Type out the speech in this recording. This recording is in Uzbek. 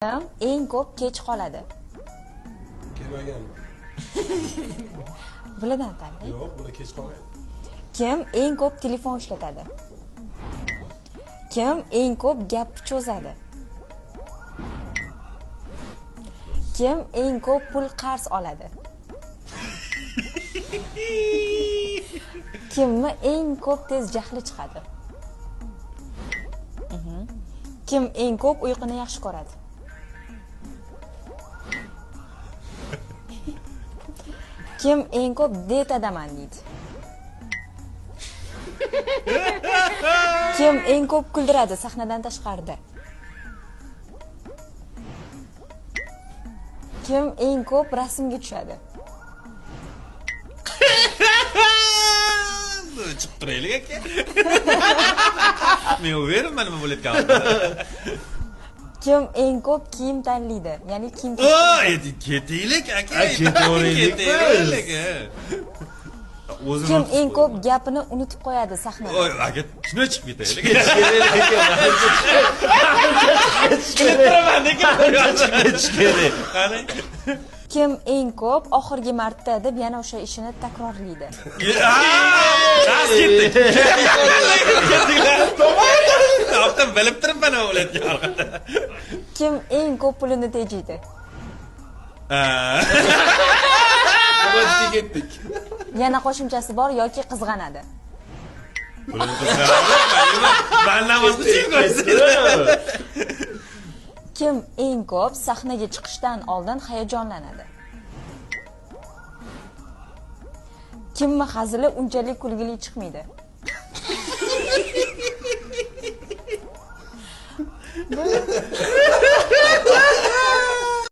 Kim eng ko'p kech qoladi? Kelmagan. Bulardan tanlang. Yo'q, bular kech qolmaydi. Kim eng ko'p telefon ishlatadi? Kim eng ko'p gap cho'zadi? Kim eng ko'p pul qarz oladi? Kimni eng ko'p tez jahli chiqadi? Kim eng ko'p uyquni yaxshi ko'radi? Kim eng ko'p dietadaman deydi? Kim eng ko'p kuldiradi sahnadan tashqarida? Kim eng ko'p rasmga tushadi? Chiqib turaylik aka. Men уверен, nima bo'layotganini. Kim eng ko'p kiyim tanlaydi? Ya'ni kiyim Ketaylik aka. Ketaveraylik. O'zim. Kim eng ko'p gapini unutib qo'yadi sahnada? Oy, aka, shuni chiqib ketaylik. Ketish kerak. Qani? Kim eng ko'p oxirgi marta deb yana o'sha ishini takrorlaydi? Ras ketdik. Ketdiklar. Topdim, bilib turibman nima bo'layotganini. Kim eng ko'p pulini tejaydi? Ketdik. Yana qo'shimchasi bor yoki qizg'anadi? Pulini qizg'anadi. Mandan boshqa kim qo'ysin? Kim eng ko'p sahnaga chiqishdan oldin hayajonlanadi? Kimni hazili unchalik kulgili chiqmaydi?